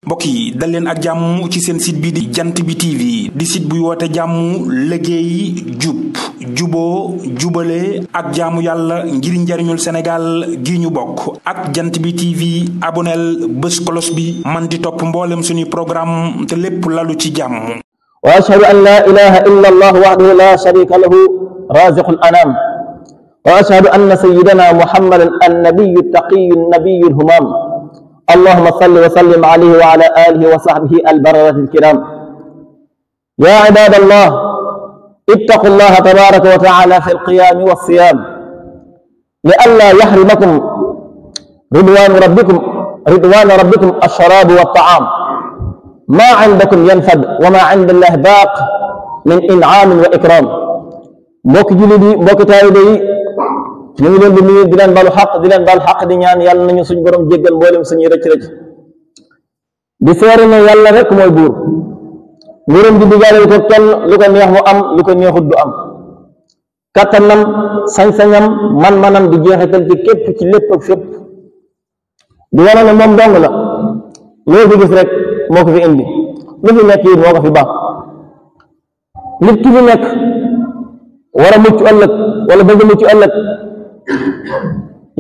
mbokk yi dal leen ak jàmm ci seen site bi di jant bi TV di site buy woote jàmm liggéey jub juboo jubale ak jaamu yàlla ngir njariñul Sénégal gi ñu bokk ak jant bi TV aboneel bés kolos bi man di topp mboolem suñuy programme te lépp lalu ci jàmm. wa ashhadu an la ilaha illa allah wahdahu la sharika lahu raziqul anam wa ashhadu anna sayyidana muhammadan annabiyyu taqiyyu nabiyyu humam اللهم صل وسلم عليه وعلى آله وصحبه البررة الكرام. يا عباد الله اتقوا الله تبارك وتعالى في القيام والصيام لئلا يحرمكم رضوان ربكم الشراب والطعام. ما عندكم ينفد وما عند الله باق من إنعام وإكرام. mbokk jullit yi mbokk taalibe yi ñu ngi leen di nuyu di leen balu xaq di ñaan yàlla nañu suñ borom jéggal mboolem suñuy rëcc-rëcc di seere ne yàlla rek mooy buur nguuram di digaaleel ko kenn lu ko neex mu am lu ko neexut du am kattanam sañ-sañam man-manam di jeexital ci képp ci lépp ak fépp di wane ne moom dong la loo fi gis rek moo ko fi indi lu fi nekk yi moo ko fi baax nit ki fi nekk war a mucc ëllëg wala bëgg mucc ëllëg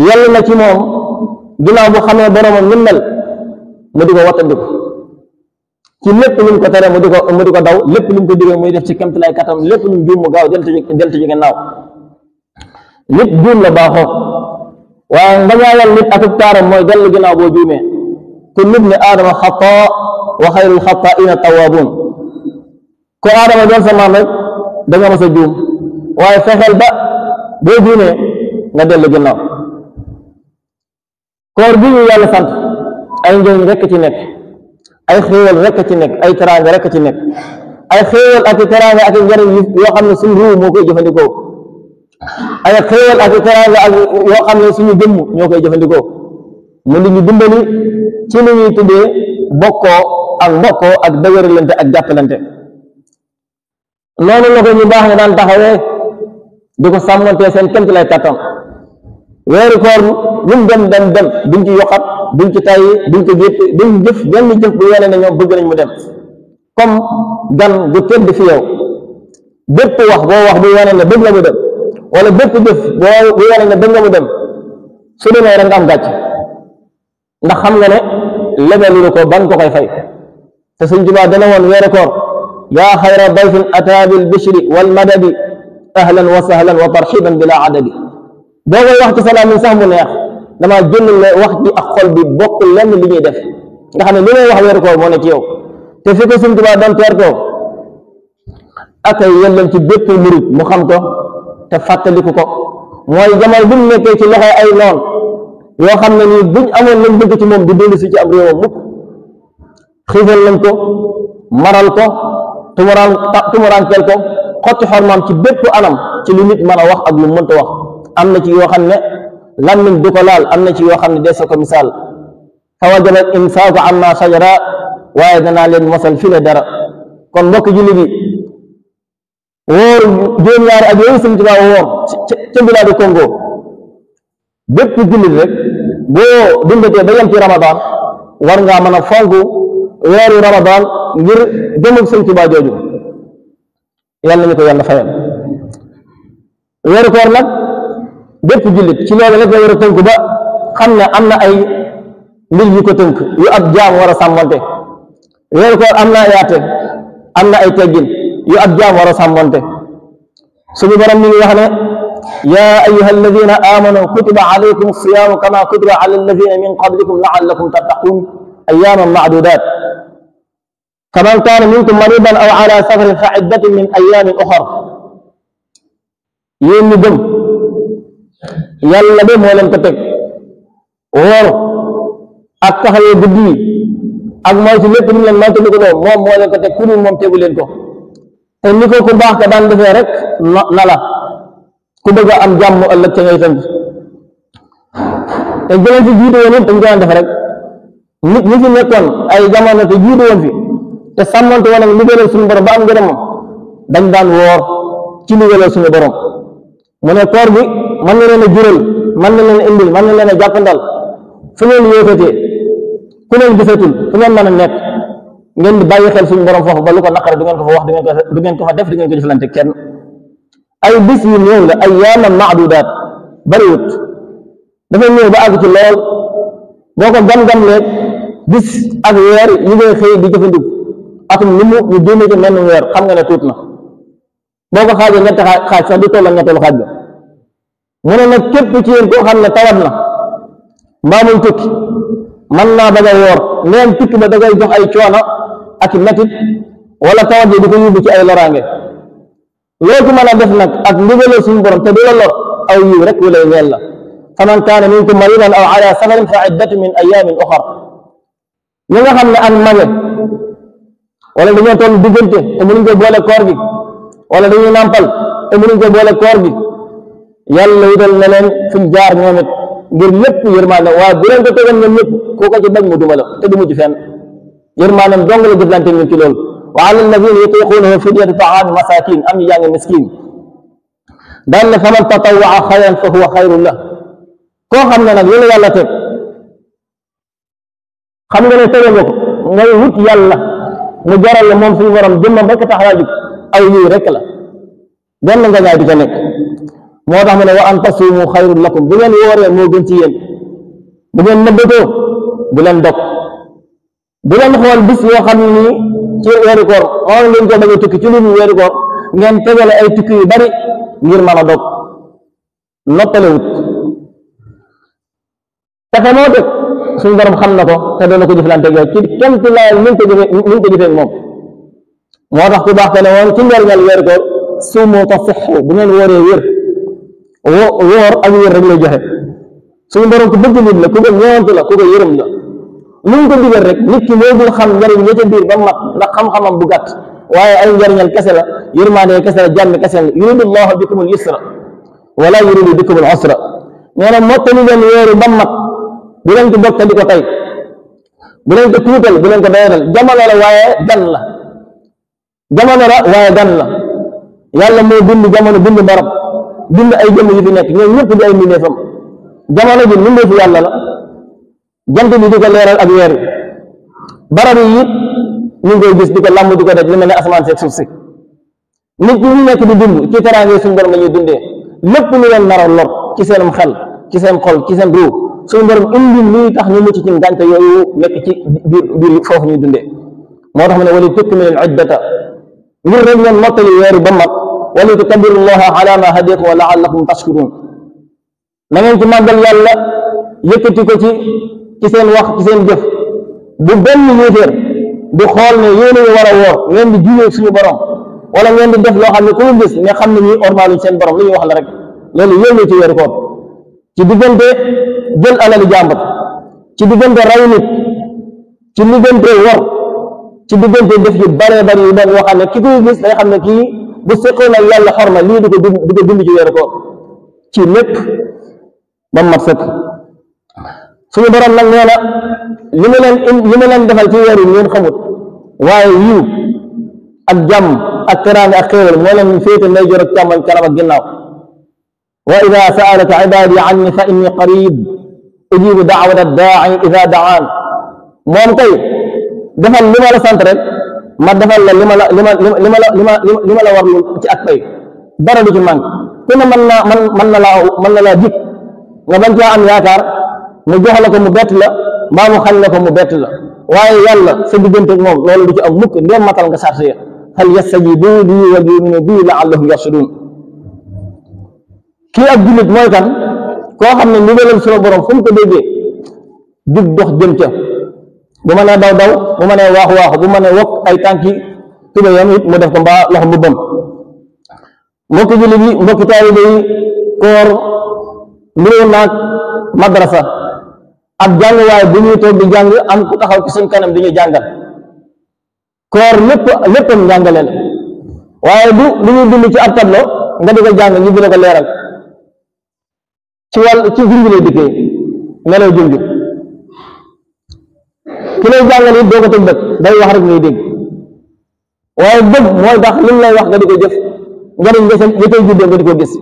yàlla na ci moom ginnaaw bu xamee boromam ni mel mu di ko wattandiku ci lépp lu mu ko tere mu di ko daw lépp lu mu ko digee muy def ci kemtalaay katam lépp lu mu juum mu gaaw deltu ci gannaaw. nit juum la baaxoo waaye ngañaayal nit akub taaram mooy dellu ginnaaw boo juumee kullu ibni aadama xataa wa xayrul xataa'iina tawwaabuun ko aadama doon sa maam rek da nga mës a juum waaye fexeel ba boo juumee nga dellu ginnaaw. koor bi ñu yàlla sant ay njëriñ rekk ci nekk ay xéewal rekk ci nekk ay teraanga rekk ci nekk ay xéewal ak i teraanga ak i njëriñ yoo xam ne suñu ruuw moo koy jëfandikoo ay xéewal ak i teraanga ak yoo xam ne suñu jëmm ñoo koy jëfandikoo mu di ñu dimbali ci li ñuy tuddee bokkoo ak mbokkoo ak dëgëralante ak jàppalante noonu la ko ñu baax ne daan taxawee di ko sàmmantee seen kémt lay kattan weeru koor lu mu dem duñ ci yokkat duñ ci tayyi duñ ko gétt duñ jëf benn jëf bu wane ne ñoom bëgg nañ mu dem comme gan bu tedd fi yow bépp wax boo wax bu wane ne bëgg la mu dem wala bépp jëf bu wane ne bëgg nga mu dem su demee rek nga am gàcc ndax xam nga ne lebelu ko ban ko koy fay te Sëñ Tuubaa dana woon weeru koor yaa xayra dayfin ataa bil bishri wal madadi ahlan wa sahlan wa tarxiban bila adadi boo koy wax ci salaam yi sax mu neex dama jël la wax ji ak xol bi bokk lenn li ñuy def nga xam ne li ngay wax weeru koor moo ne ci yow te fi ko Sëñ Tuubaa doon teertoo ak ay yellam ci bépp murit mu xam ko te fàttaliku ko mooy jamono bu mu nekkee ci loxoy ay noon yoo xam ne nii buñ amoon lañ bëgg ci moom di dellu si ci ab réewam mukk xiifal nañ ko maral ko tumuraankeel ko xotti xormaam ci bépp anam ci lu nit mën a wax ak lu mënta wax am na ci yoo xam ne làmmiñ du ko laal am na ci yoo xam ne des ko misaal fa wajaba al imsaaku amma shajara waaye danaa leen mosal fi le dara kon mbokk jullit yi wóor juróom-ñaari ak yooyu Sëñ Tuubaa woor ca bilaadu Congo bépp jullit rek boo dundatee ba yem ci Ramadan war ngaa mën a fonk weeru Ramadan ngir demug Sëñ Tuubaa jooju yàlla nañu ko yàlla fayal. weeru koor nag bépp jullit ci loolu rek la war a tënk ba xam ne am na ay mbir yu ko tënk yu ab jaam war a sàmmante weeru koor am na ay àtte am na ay teggin yu ab jaam war a sàmmante suñu borom mi ngi wax ne yaa ayyuha alladina amanu kutiba alaykum siyaamu kama kutiba ala alladina min qablikum laallakum tattaqun ayaaman macdudat faman kaana minkum maridan aw ala safarin fa iddatin min ayaamin uxar yéen ñi gëm yàlla de moo leen ko teg woor ak taxawee guddi yi ak moytu lépp lu leen moytu ko doon moom moo leen ko teg ku dul moom tegu leen ko te ni ko ku baax ka daan defee rek na la ku bëgg a am jàmm ëllëg ca ngay tënk te jëleen fi jiitu woon it dañ ko daan def rek nit ñi fi nekkoon ay jamono te jiitu woon fi te sàmmante woon ak liggéeyal suñu borom ba am ngërëmam dañ daan woor ci liggéeyal suñu borom mu ne koor bi mën na leen a jural mën na leen a indil mën na leen a jàppandal fu ngeen yëkkatee ku leen gisatul fu ngeen mën a nekk ngeen di bàyyi xel suñu borom foofu ba lu ko naqare du ngeen ko fa wax du ngeen ko fa def du ngeen ko jëflante kenn ay bis yu néew la ay yaaman maadudaat bariwut dafa ñëw ba àgg ci lool boo ko gam-gamlee bis ak weer yi ngay xëy di jëfandiku atum li mu ñu génne ci menn weer xam nga ne tuut na boo ko xaajee ñetti xaaj sax di toll ak ñetteelu xaaj ba mu ne nag képp ci yéen koo xam ne tawat na mbaa muy tukki mën naa bañ a woor neen tukki ba da ngay jox ay coono ak metit wala tawat yi di ko yóbbu ci ay loraange loo ci mën a def nag ak ndigalee suñu borom te du la lor aw yiw rek wu lay ñeel la faman kaana minkum maridan aw ala safarin fa iddatu min ayamin uxar ñi nga xam ne ak mage wala dañoo toll diggante te mënuñ ko boole koor gi wala dañuy nàmpal te mënuñ ko boole koor gi yàlla wutal na leen fuñ jaar ñoom it ngir lépp yërmaane waaye bu leen ko tegal ñoom ñëpp koo ko ci bañ mu duma la te du mujj fenn yërmaaneem dong la jëflante ñun ci loolu wa ala alladina yutiqunahu fidyatu taami masakin am ñu jàng miskin daan ne faman tatawaa xayran fa huwa xayrun la koo xam ne nag yéen yàlla teg xam nga ne tege nga ko ngay wut yàlla mu jaral la moom suñu borom jëmmam rek tax laa jug aw yiw rek la benn nga ñaay di ko nekk moo tax mu ne wa an tasuumu xayrun lakum bu ngeen wooree moo gën ci yéen bu ngeen nëbbatoo bu leen dog bu leen xool bis yoo xam ne nii ci weeru koor xool ngeen ko bañ a tukki ci lu ñu weeru koor ngeen tegale ay tukki yu bari ngir mën a dog noppalewut pexe moo teg suñu borom xam na ko te doona ko jëflante yow ci kenn ci laay ni ko jëfee moom moo tax ku baax te ne woon ci njariñal weeru koor suumu tasixu bu ngeen wooree wér woor ak wér rek lay joxe suñu borom ku bëgg nit la ku ko ñeewante la ku ko yërëm la lu mu ko digal rek nit ki moo dul xam njariñ ña ca biir ba mat ndax xam-xamam bu gàtt waaye ay njariñal kese la yërmaande kese la jàmm kese la yuridu llahu bikum al yusra wala yuridu bikum al usra nee na mottali leen weeru ba mat bu leen ko bokk di ko tey bu leen ko tuutal bu leen ko doyadal jamono la waaye gan la jamono la waaye gan la yàlla moo bind jamono bind barab bind ay jëmm yu fi nekk ñoom ñëpp di ay mbindeefam jamono ji mbindeefu yàlla la jant bi di ko leeral ak weer barab yi it ñu ngi koy gis di ko làmb di ko daj li mel ne asamaan seeg suuf si nit ñi ñu nekk di dund ci teraange suñu borom la ñuy dundee lépp lu leen nar a lor ci seenum xel ci seen xol ci seen ruu suñu borom indi luy tax ñu mucc ci ngànte yooyu nekk ci biir foofu ñuy dundee moo tax mu ne wali tukmilu al iddata ngir rek ngeen mottali weeru ba mat wali tukabbiru llaha ala ma hadakum wa laallakum tashkurun na ngeen ci màggal yàlla yëkkati ko ci seen wax ci seen jëf bu benn yéeféer di xool ne yéen a war a woor ngeen di juyee suñu borom wala ngeen di def loo xam ne ku gis ne xam ne ñuy ormaaluñ seen borom li ñuy wax la rek loolu yéen ci weeru koor ci diggante jël alali jàmbur ci diggante ray nit ci diggante wor ci diggante def yu bare bari yu doon yoo xam ne ki koy gis day xam ne kii bu seqoon ak yàlla xorma lii di ko dund ci weeru koor ci lépp ba mat sëkk suñu borom nag nee na li ma leen defal ci weer yi ngeen xamut waaye yiw ak jàmm ak teraanga ak xéewal moo leen féete ndeyjoor ak càmmoñ kanam ak ginnaaw wa ida saalaka ibadi anni fa inni qarib ujibu daawata daai ida daan moom kay defal li ma la sant rek ma defal la li ma la warlu ci ak pay dara du ci manque ku ne mën na laa dig nga bañ caa am yaakaar mu jox la ko mu bett la mbaa mu xañ la ko mu bett la waaye yàlla sa diggante ak moom loolu du ci am mukk ndem matal nga sarse ya hal yastajibu lii wa yuminu bii laallahum yarshudun kii ak jullit mooy kan koo xam ne ndigalal sunu borom fu mu ko déggee jug dox jëm ca bu ma nee daw bu ma nee waaxu bu ma nee wokk ay tànki tubéyam it mu def ko mbaa loxo mbubbam mbokki jullit yi mbokki taalibe yi koor niroo naag madrasa ab jàng waaye bu ñuy toog di jàng am ku taxaw ci suñ kanam di ñu jàngal koor léppam njàngale la waaye du lu ñuy bind ci ab tableau nga di ko jàng ñu dina ko leeral ci junj lay dikkee meloo junj ki lay jàngal it doo ko tëj bët day wax rek ngay dégg waaye bëgg mooy tax lim lay wax nga di ko jëf njariñ nga koy juddee nga di ko gis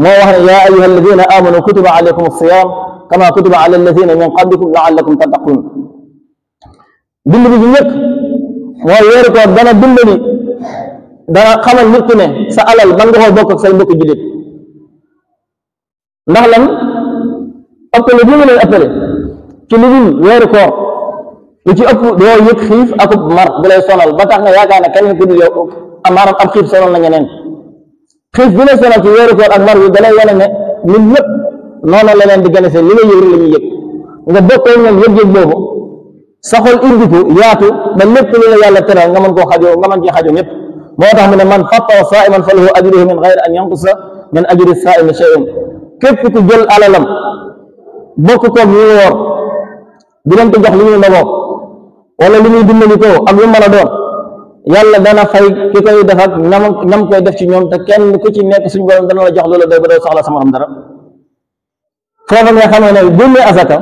moo wax ne yaa ayuha alladina amanu kutiba alaykum alsiyam kama kutiba ala alladina min qablikum laallakum tattaqun bind bi ci njëkk mooy weeru koor dana dimbali dana xamal nit ki ne sa alal man nga koo bokk ak say mbokk jullit ndax lan ëppale bi mu leen ëppale ci lu dul weeru koor lu ci ëpp doo yëg xiif akub mar bu lay sonal ba tax nga yaakaar ne kenn ku dul yow maanaam am xiif sonal na ñeneen xiif bi lay sonal ci weeru koor ak mar bi dalay wane ne nit ñëpp noonu la leen di gën a seen li nga yëg rek la ñuy yëg nga bokkoo ñoom yëg-yëg boobu sa xol indiku yaatu ba lépp lu la yàlla teral nga mën koo xajoo nga mën ci xajoo ñëpp moo tax mu ne man fattara saa'iman fa lahu ajruhu min ghayri an yanqusa min ajri saa'imi shay'un képp ku jël alalam bokk koog ñu woor di leen ko jox li ñuy naboo wala li ñuy dimbali ko ak lu mën a doon yàlla dana fay ki koy def ak ñam koy def ci ñoom te kenn ku ci nekk suñu borom dana la jox loola doy ba doo soxla sa morom dara foofu nga xamee ne génne asaka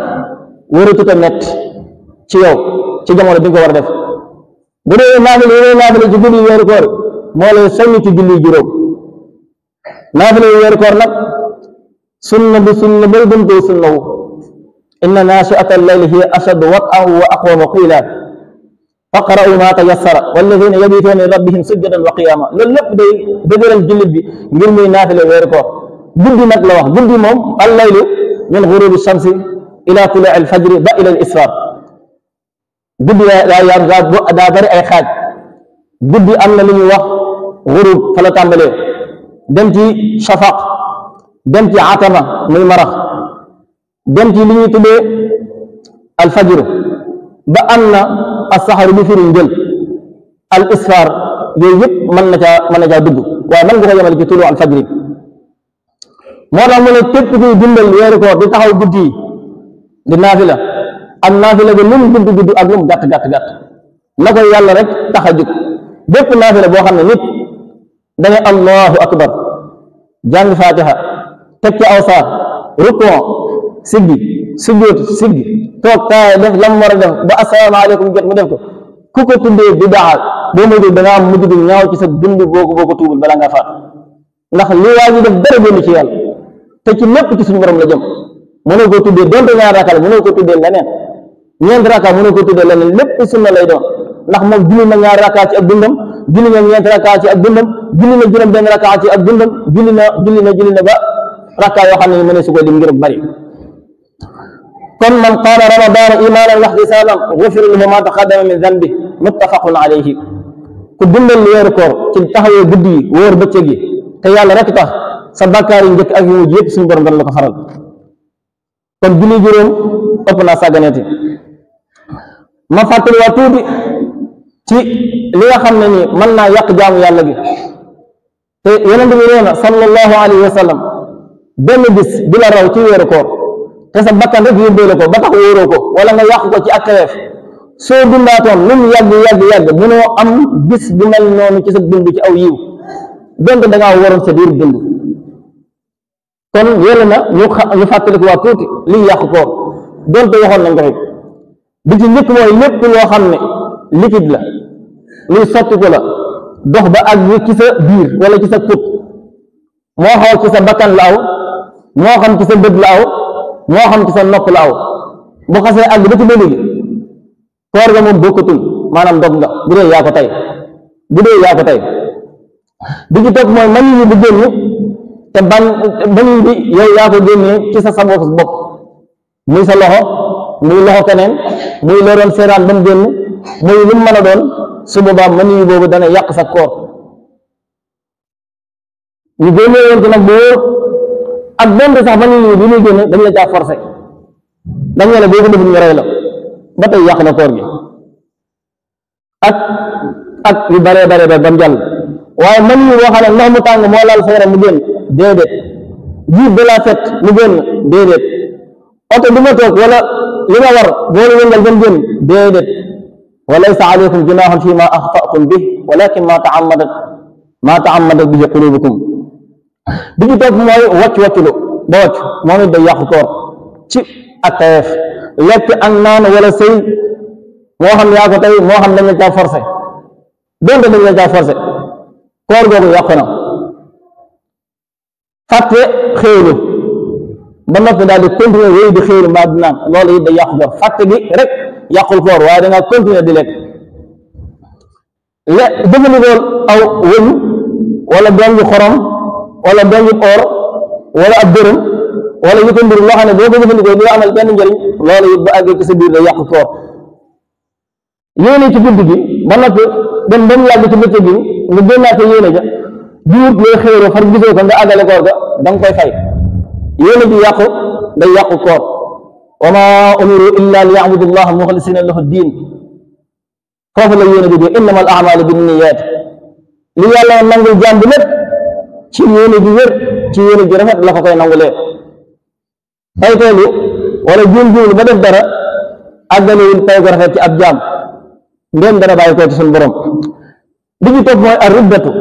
wóoratut a nett ci yow ci jamono bi nga ko war a def bu dee naafile ci julli weeru koor moo lay soññ ci julli juróom naafile weeru koor nag sunna bi sunna bay gën koy sunna wu inna naashi'ata al-layli hiya ashaddu wat'an wa aqwamu qiila faqra'u ma tayassara walladhina yabituuna li rabbihim sujjadan wa qiyaama loolu lépp day dëgëral jullit bi ngir muy naafile weeru koor guddi nag la wax guddi moom al-laylu min ghurubi shamsi ila tuluu'i al-fajri ba ila al-isfaar guddi daa bari ay xaaj guddi am na lu ñuy wax ghurub fa la tàmbalee dem ci shafaq dem ci atama muy marax dem ci li ñuy tuddee alfajru ba am na asaxaru bi firi njël al isfar yooyu yëpp mën na caa dugg waaye mën nga ko yemale ci tulu alfajri moo tax mu ne képp kuy dundal weeru koor di taxaw guddi yi di naafila ak naafila bi lu mu gudd ak lu mu gàtt na koy yàlla rek tax a jóg bépp naafila boo xam ne nit danga allahu akbar jàng fatiha teg ci aw saar rukon siggi sujjóot siggi toog taaya def lam war a def ba asalaamaaleykum jot mu def ko ku ko tuddee bidaa boo moytu da nga am mujj gu ñaaw ci sa dund boo ko tuubul bala nga faat ndax li waa ji def dara génn ci yàlla te ci lépp ci suñu borom la jëm mënoo ko tuddee donte ñaar rakal mënoo ko tuddee leneen ñeent rakka mënoo ko tuddee leneen lépp sunna lay doon ndax moom julli na ñaar rakka ci ak dundam julli na ñeent rakka ci ak dundam julli na juróom benn rakka ci ak dundam julli na ba rakka yoo xam ne mëne su ko lim ngir bari kon man qaama ramadaana imaanan wa ihtisaaban gufira lahu maa taqaddama min danbi muttafaqun alayhi ku dundal weeru koor ci taxawee guddi yi wóor bëccëg yi te yàlla rek tax sa bàkkaar yi njëkk ak yu mujj yëpp suñu borom dana la ko faral kon julli juróom ëpp naa sàgganeeti ma fàttali waa tuuti ci li nga xam ne ni mën naa yàq jaamu yàlla gi te yonent bi nee na sallallahu alayhi wa sallam benn bis bi la raw ci weeru koor te sa bakkan rek yóbbee la ko ba tax wóoroo ko wala nga yàq ko ci ak teweef soo dundaatoon lu mu yàgg mënoo am bis bu mel noonu ci sa dund ci aw yiw donte da ngaa waroon sa diir dund kon yéen na ñu fàttaliku waa tuuti liy yàq koor donte waxoon nañ ko fi bi ci njëkk mooy lépp loo xam ne liquide la luy sotti ko la dox ba àgg ci sa biir wala ci sa put moo xaw ci sa bakkan la aw moo xam ci sa bët la aw moo xam ci sa nopp la aw bu xasee àgg ba ci bëli gi koor ga moom bokkatul maanaam dog nga bu dee yaa ko tey bi ci topp mooy mani yi bu génn te mani bi yow yaa ko génnee ci sa saboo bopp muy sa loxo muy loxo keneen muy loo doon seeraan ba mu génn muy lu mu mën a doon su boobaa mani yi boobu dana yàq sa koor ñu génnee woon ci nag bu wóor ak donte sax mani yi bi muy génne dañ la caa forcé dañ ne la boo ko deful ñu rey la ba tey yàq na koor gi ak yu bare ba mu jàll waaye mani yi boo xam ne ndox mu tàng moo laal sa yaram mu génn déedéet jiit de la fet mu génn déedéet oto du ma toog wala li nga war boolu yëngal ba mu génn déedéet wa laysa alaykum junahun fi ma axtatum bih walakin ma taammadat bihi qulubukum bi ci topp mooy wàcc-wàcculu ba wàcc moom it day yàqu koor ci ak tayeef lekk ak naan wala sëy moo xam yaa ko tey moo xam dañ la caa forcé donte dañ la caa forcé koor googu yàqu na fàtte xéewlu ba noppi daal di continuer wéy di xéewlu mbaa di naan loolu it day yàqu koor fàtte gi rek yàqul koor waaye da ngaa continuer di lekk jëfandikoo aw wëñ wala doom bi xorom wala doom bi or wala ab dërëm wala yu ko mbir loo xam ne boo ko jëfandikoo du amal benn njëriñ loolu it bu àggee ci sa biir day yàq koor yéene ci guddi gi ba noppi dem ba mu yàgg ci bëccëg gi nga génnaat yéene ja duut looy xéeroo far gisoo ko nga àggale koor ga da nga koy fay yéene ji yàqu day yàqu koor wa ma umiru illa li yabudu llaha muxlisina lahu diin foofu la yéene jógee innama al amalu binniyat li yàlla nangul jaam bi lépp ci yéene ji wér ci yéene ji rafet la ko koy nangulee fay toolu wala juum ba def dara àggalewul fay ko rafet ci ab jaam ndéem dana bàyyi ko ci suñu borom bi ci topp mooy ar riddatu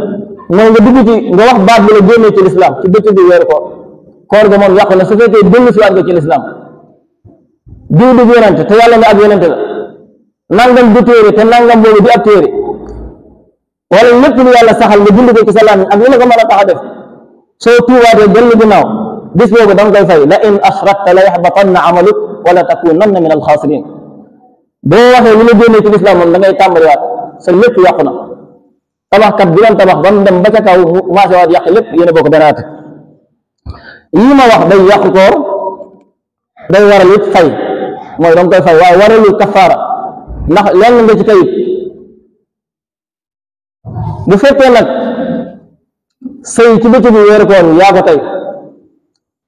mooy nga dugg ci nga wax baat bi la génnee ci lislaam ci bëccëg bi weeru koor ga moom yàqu na su fekkee dellu si waat nga ci lislaam diw du yonente te yàlla ne ab yonente la nangam du téere te nangam boobu di ab téere wala lépp lu yàlla saxal nga bind ko ci sa làmmiñ ak li la ko mën a tax a def soo tuubaatee dellu ginnaaw bis boobu da nga koy fay la in ashrakta la yaxbatanna amaluk wala takunanna min alxaasirin boo waxee li la génnee ci lislaam moom da ngay tàmbaliwaat sa lépp yàqu na tabaxkat bi doon tabax ba mu dem ba ca kaw maase waat yàq lépp yéen a bokk daraate yii ma wax day yàqu koor day waral it fay mooy danga koy fay waaye waralul kafaara ndax lenn nga ci kayit bu fekkee nag sëy ci bëccëgu weeru koor yaa ko tey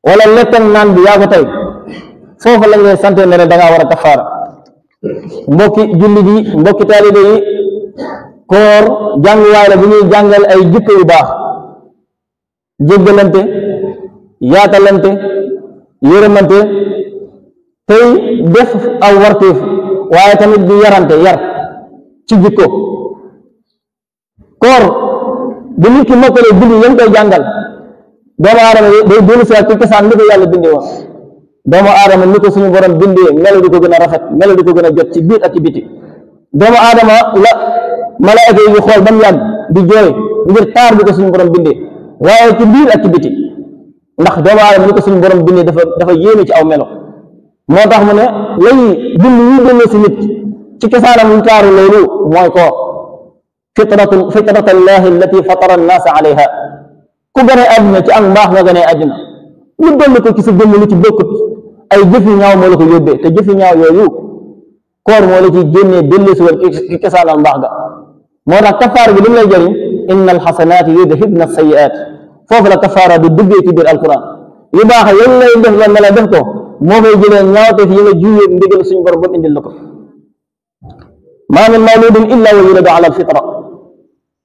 wala lekkan naan bi yaa ko tey foofu la ngay sante ne da ngaa war a kafaara mbokki jullit yi mbokki taalibe yi koor jànguwaay la bu ñuy jàngal ay jikko yu baax jéggalante yaatalante yërëmante tey def aw warteef waaye tamit di yarante yar ci jikko koor bu nit ki mokkalee bind yam koy jàngal doomu aadama day dellu si ci cosaan ni ko yàlla bindee woon doomu aadama ni ko suñu borom bindee melo di ko gën a rafet melo di ko gën a jot ci biir ak ci biti doomu aadama la malaayka yi xool ba mu yàgg di jooy ngir taar bi ko suñu borom bindee waaye ci biir ak ci biti ndax doomu aadama ni ko suñu borom bindee dafa yéeme ci aw melo moo tax mu ne lay bind yi génne si nit ci cosaanam yu taaru loolu mooy koor fitratallahi allati fatara annaasa alayha ku gane àddina ci ak mbaax nga gane àddina lu dolli ko ci sa jëmm lu ci bokkut ay jëf yu ñaaw moo la ko yóbbee te jëf yu ñaaw yooyu koor moo la ciy génnee dellu si woon ci cosaanal mbaax ga moo tax kafaara bi li mu lay jëriñ inna alxasanaati yudhibna alsayiat foofu la kafaara du duggee ci biir alquran yu baax yañ lay def la ne la def ko moo koy jëlee ñaawteef yi nga juyee ndigal suñu borom ba indil la ko maa min mawludin illa wa yuladu ala alfitra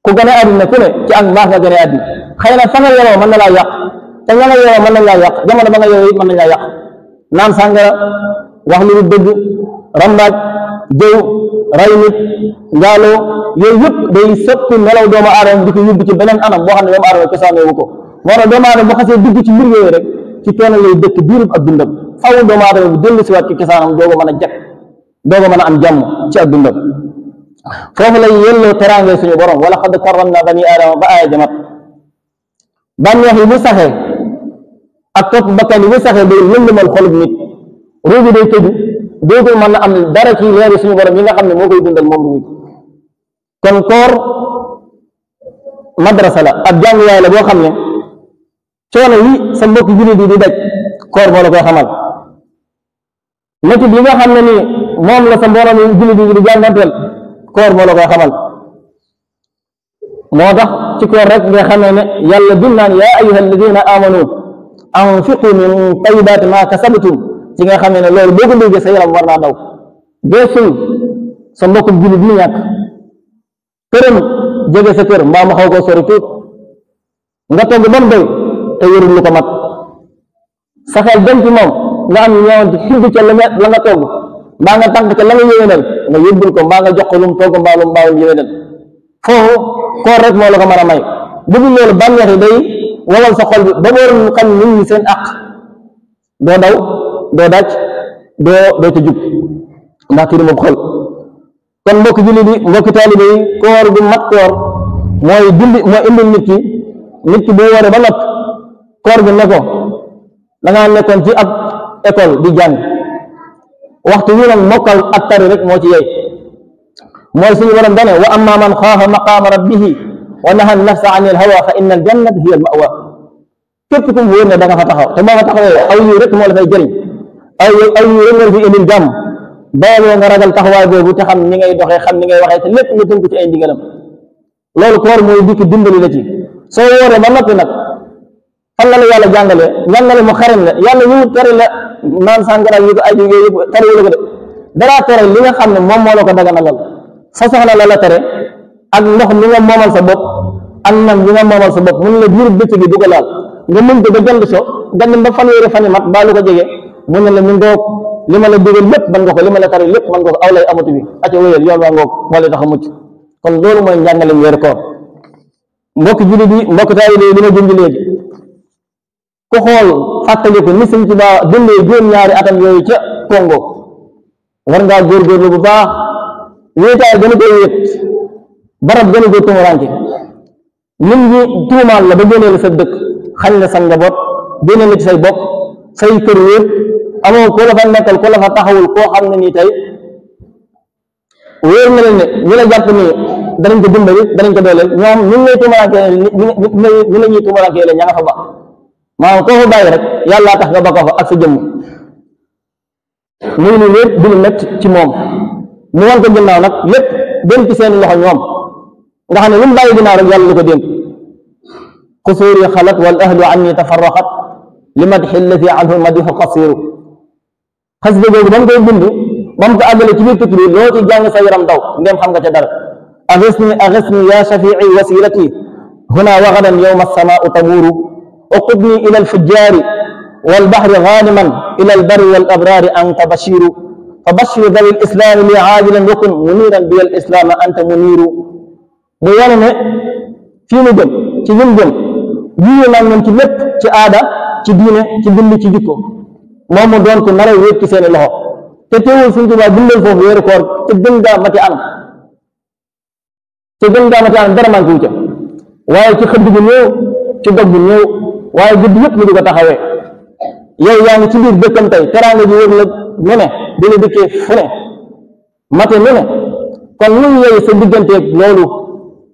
ku gane àddina ku ne ci ak mbaax nga gane àddina xëy na fa nga yoroo mën na laa yàq te ña nga yoroo mën nañ laa yàq jamono ba nga yoroo it mën nañ laa yàq naan sàngara wax lu dëgg rambaaj jëw ray nit njaaloo yooyu yëpp day soppi melaw doomu aadama di ko yóbbu ci beneen anam boo xam ne doomu aadama cosaanoo ko moo tax doomu aadama bu xasee dugg ci mbir yooyu rek ci toona lay dëkk diirub ak dundam faw doomu aadama bi dellu si waat ci cosaanam dooga mën a jag dooga mën a am jàmm ci ak dundam foofu lay yelloo teraange suñu borom wala xad karramna bani aadama ba aaya jamat bànneex yi bu saxee ak topp bakkan yi bu saxee day lëndëmal xolub nit ruugi day tëju dootul mën na am dara ci leeri suñu borom yi nga xam ne moo koy dundal moom ruugi kon koor madrasa la ab jànguwaay la boo xam ne coono yi sa mbokk jullit yi di daj koor moo la koy xamal métit yi nga xam ne ni moom la sa mbooloo mi jullit yi di jànganteel koor moo la koy xamal moo tax ci koor rek nga xamee ne yàlla bin naan yaa ayuha alladina amanu anfiqu min tayibaati ma kasabtum ci nga xamee ne loolu boo ko déggee sa yaram war naa daw geesul sa mbokkum jullit mi ñàkk këram jege sa kër mbaa mu xaw koo sori tuut nga togg ba mu doy te yorul lu ko mat sa xel dem ci moom nga am ñëwante xidd ca la nga togg mbaa nga tànk ca la nga yéwénal nga yóbbul ko mbaa nga jox ko lu mu togg mbaa lu mu yéwénal foofu koor rek moo la ko mën a may bu dul loolu bànneex yi day wowal sa xol bi ba boor xam nit ñi seen àq doo daw doo dàcc doo ca jub ndax kii moom xol kon mbokki jullit yi mbokki taalibe yi koor gu mat koor mooy indil nit ki bu woore ba nopp koor gi ne ko da ngaa nekkoon ci ab école di jàng waxtu wi nag mokkal ak tari rek moo ci yey mooy suñu borom dane wa amma man xaafa maqaama rabbihi wa naha nafsa an il hawa fa inna al jannata hiya al mawa képp ku mu wóor ne da nga fa taxaw te boo fa taxawee aw yiw rek moo la fay jëriñ aw yiw rek nga la fi indil jàmm boo nga ragal taxawaay boobu te xam ni ngay doxee xam ni ngay waxee te lépp nga tënk ci ay ndigalam loolu koor mooy dikk dimbali la ci soo wooree ba noppi nag fan la la yàlla jàngale mu xarañ la yàlla ñu tere la naan sàngara yi ko aju yooyu yëpp tere la ko de daraa tere li nga xam ne moom moo la ko daganalal sa soxla la tere ak ndox mi nga moomal sa bopp ak nam mi nga moomal sa bopp mun la diir bëccëg gi du ko laal nga mën ko ba jënd so nga dem ba fanweeri fan yi mat baa lu ko jege mu ne la ñu ngoog li ma la digal lépp man nga ko li ma la tere lépp man nga ko aw lay amatu bi acca wéyal yoon waa ngoog moo lay tax a mucc kon loolu mooy njàngale weeru koor mbokk jullit yi mbokk taalibe yi li ma junj léegi ku xool fàttaliku ni Sëñ Tuubaa dundee juróom-ñaari atam yooyu ca Congo war ngaa góorgóorlu bu baax wéetaay gën a koy wéet barab gën a koy tumuranke nit ñi tuumaal la ba génnee la sa dëkk xañ la sa njaboot génnee la ci say bokk say kër wéet amoo ku la fa nekkal ku la fa taxawul koo xam ne nii tey wéer na leen ne ñu la jàpp nii danañ ko dimbali danañ ko dooleel ñoom ñu ngi lay tumurankee ñu la ñuy tumurankee leen ña nga fa ba maanaam koo fa bàyyi rek yàllaa tax nga ba ko fa ak sa jëmm muy ni lépp du lu métti ci moom mu wan ko ginnaaw nag lépp dem ci seen loxo ñoom nga xam ne lu mu bàyyi ginnaaw rek yàlla lu ko dénk xusuuri xalat wal ahlu anni tafarraqat li madxi allati anhu madixu qasiru xas bi googu ba mu koy bind ba mu ko àggale ci biir tukki bi loo ci jàng sa yaram daw ndem xam nga ca dara agisni ya shafii wasilati huna wa gadan yowma alsamaau tamuuru uqudni ila alfujjaari walbahri gaaniman ila albari walabraari anta bashiru fa bashir dawi lislaami li aajilan wakun muniran bi alislaama anta muniru mu wane ne fii nu jëm ci lim jëm jiye nag moom ci lépp ci aada ci diine ci bind ci jikko moom mu doon ko nara wéet ci seeni loxo te teewul Sëñ Tuubaa dundal foofu weeru koor te gën gaa mati anam dara manqué wu ca waaye ci xëdd bu néew ci dog bu néew waaye guddi yëpp ñu di ko taxawee yow yaa ngi ci biir dëkkam tey teraanga ji wër la nu ne di la dikkee fu ne mate nu ne kon lu yow sa digganteeg loolu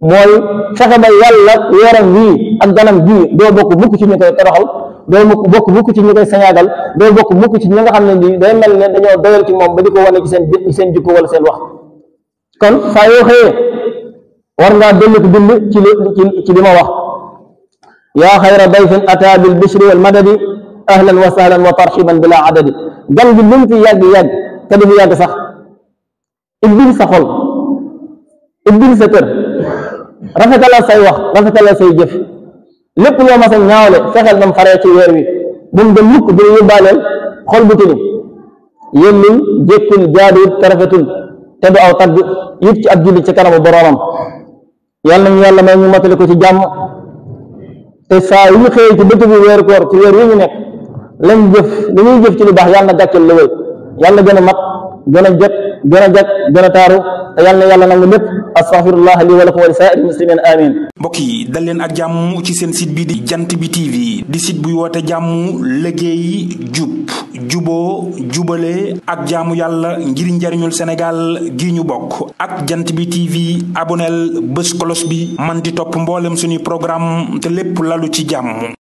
mooy fexe ba yàlla weeram wii ak ganam bii doo bokk mukk ci ñu koy toroxal doo bokk mukk ci ñu koy sañaagal doo bokk mukk ci ñi nga xam ne nii day mel ne dañoo doyal ci moom ba di ko wane ci seen jikko wala seen wax kon saa yoo xëyee war ngaa dellu ko bind ci li ma wax yaa xayra dayfin ata bil bishri wal madadi ahlan wa sahlan wa tarxiban bila adadi gan bi lu mu fi yàgg-yàgg te du fi yàgg sax ibbil sa xol ibbil sa kër rafetalal say wax rafetalal say jëf lépp loo mas a ñaawle fexeel bam faree ci weer wi bu mu dem mukk dina yóbbaaleel xol bu tilim yëllul jékkul jaaduwut te rafetul te du aw tagg yit ci ab jullit ci kanamu boroomam yàlla nañu yàlla may ñu matale ko ci jàmm te saa yu ñu xëyee ci bëccëgu weeru koor ci weer wi ñu nekk lañ jëf li ñuy jëf ci lu baax yàlla na gàcceel la wéy yàlla gën a mat gën a jot gën a jag gën a taaru te yàlla na yàlla nangu lépp astaghfirullah li wa lakum wa li saa'iril muslimin amin mbokk yi dal leen ak jàmm ci seen site bi di jant bi TV di site buy woote jàmm liggéey jub juboo jubale ak jaamu yàlla ngir njariñul Sénégal gi ñu bokk ak jant bi TV aboneel bés kolos bi man di topp mboolem suñuy programme te lépp lalu ci jàmm